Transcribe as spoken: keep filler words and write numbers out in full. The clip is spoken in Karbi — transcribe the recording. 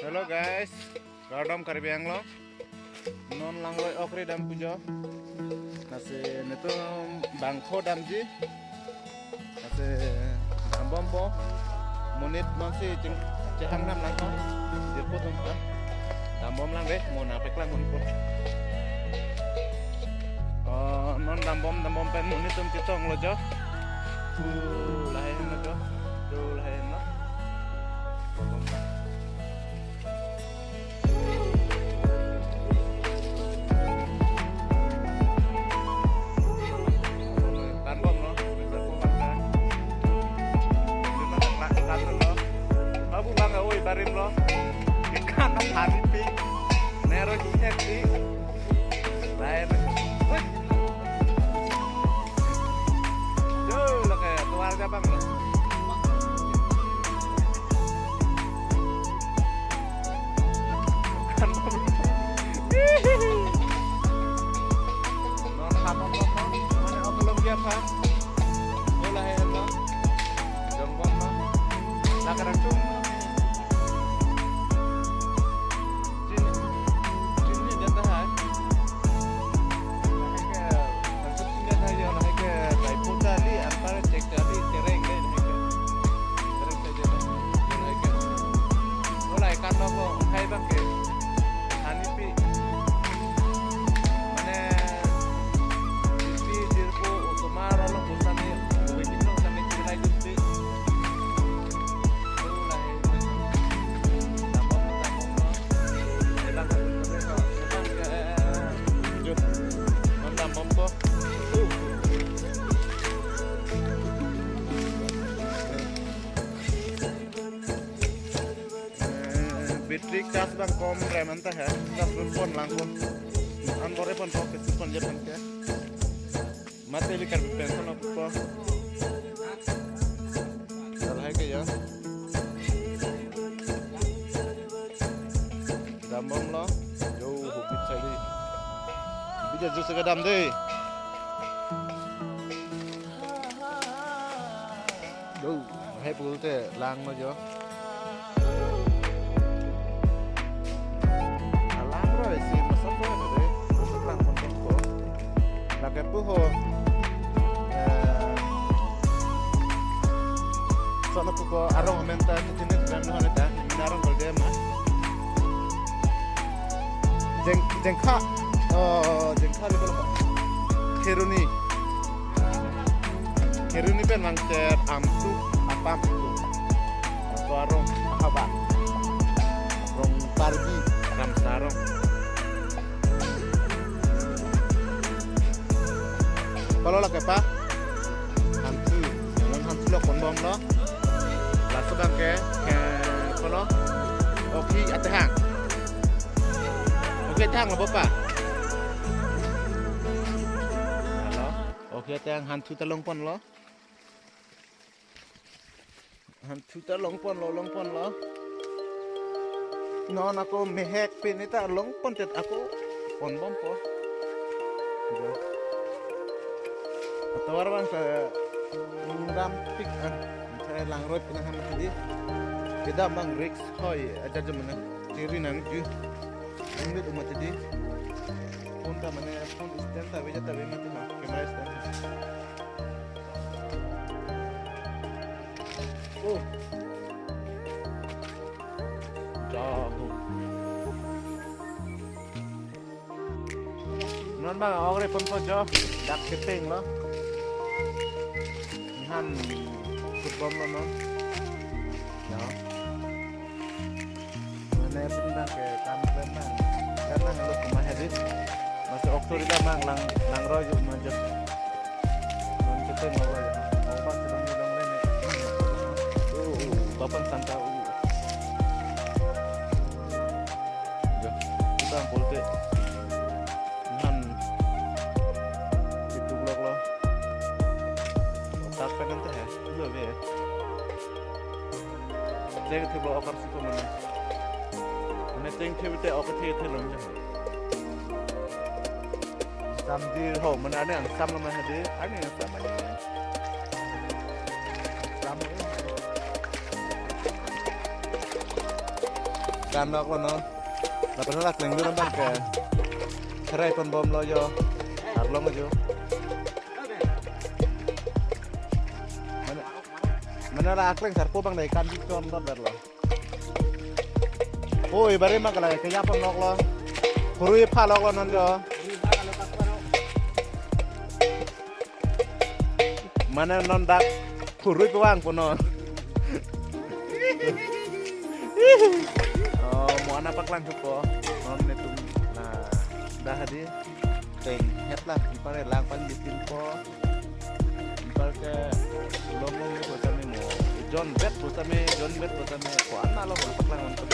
Hello guys, kardom Karbi Anglong. Non langroi okre dam pujo. Lasi netum bangpho damji. Lasi dambompo. Monit nonsi ching chehang nam lang ko. Jirpo atum ta. Dambom lang dei, mo nangpeklang monpo. Oh, non dambom dambom pen monit atum chetonglo jo. Tu lahai lo jo. Tu lahai lo. Dambomlo, bisa ko bangka. Bisa ko bangka, dambomlo. Babu bangka, oi, barimlo. Ikan na hari pi. Nero hinek pi. Lain. Wih. Yo, lo ke keluarga bang lo. Non ham apa apa? Mana auto lom dia apa? Bola hai apa? Jongbong no. Lakaran cung. Chini, chini jata hai. Lahai ke, maksud chini jata hai, lahai ke, Raipur kali, anpar cek kali, tereng dei, lahai ke. Tereng saja dei, lahai ke. Mulai kan lo, hai bang ke. Hani pi. Mane, pi jirpo, utama, rolo, pusami, waiting lo, sami, chilai, justi. Battery charge bang kom rem anta he, charge pon lang pon. An bore pon pon, pesi pon je pon ke. Mate ili Karbi pension ako po. Lahai ke ya. Dambomlo. Yo, hubit sali. Bija jus ke dam dei. Yo, hai pulote langlo jo. Alangroi si masap ko na dei. Masap lang pon pon ko. Lake pu ho. Eh, sono pu ko arong amen ta, tu tini tu kan ho na ta. Mina arong gol dei ma. Jeng, jengkha. Oh, jengkha ni ko. Kheroni. Kheroni pen vangchot Amtu, Apam. Laso arong ahaba. Rong Karbi, Ramsa arong. Kolo lake pa? Hanthu. Jangan hanthu lo konbomlo. Laso bang ke, ke kolo. Okhi atehang. Okhi atehang lo pa? Halo. Okhi atehang hanthu ta long ponlo. Hanthu ta long ponlo, long ponlo. Non ako mehek pini ta long pon tet ako ponbompo. Atovar bang sa nangdampik an. Saya langroi pina han tadi. Kita bang risk hoi aja jemana. Tiri nangji. Ini tu mati di. Phone ta mane phone stand ta beja ta be mati ma. Camera stand. Oh. Jauh. Non bang, okre ponpo jo, dak kepeng lo. Nihan football lo non. Ya. Mane pun bang ke kam klem bang. Kan nang lo kuma hedit. Masih oktu rida bang lang, langroi yuk majo. Non kepeng lo ya. Opa sedang sedang le ne. Oh, oh, bapan santa, oh. Ya, kita pulote. Nihan itu blok lo. Tak pengen teh ya. Dua be ya. Ceng the blok akar suka mana. Mana ceng the bete akar the the lo. Samjir ho, mana ane angsam lo mana de, ane angsam aja. Sam. Kan lok lo non. Lapen la kleng dun abang ke. Kerai pon bom lo jo. Arlong jo. Mane, mane la kleng sarpo abang dei kan di chon dot ber lo. Oi, bari ma kalai ke yapon lok lo. Kurui pha lok lo non jo. Mane non dak kurui pavang po non. Oh, mo ana paklang thupo. Non netum na dah di. Teng het la, ipar lang pan bikin po. Ipar ke lomong ni pusame mo. John bet pusame, John bet pusame. Ko ana lo paklang on ko.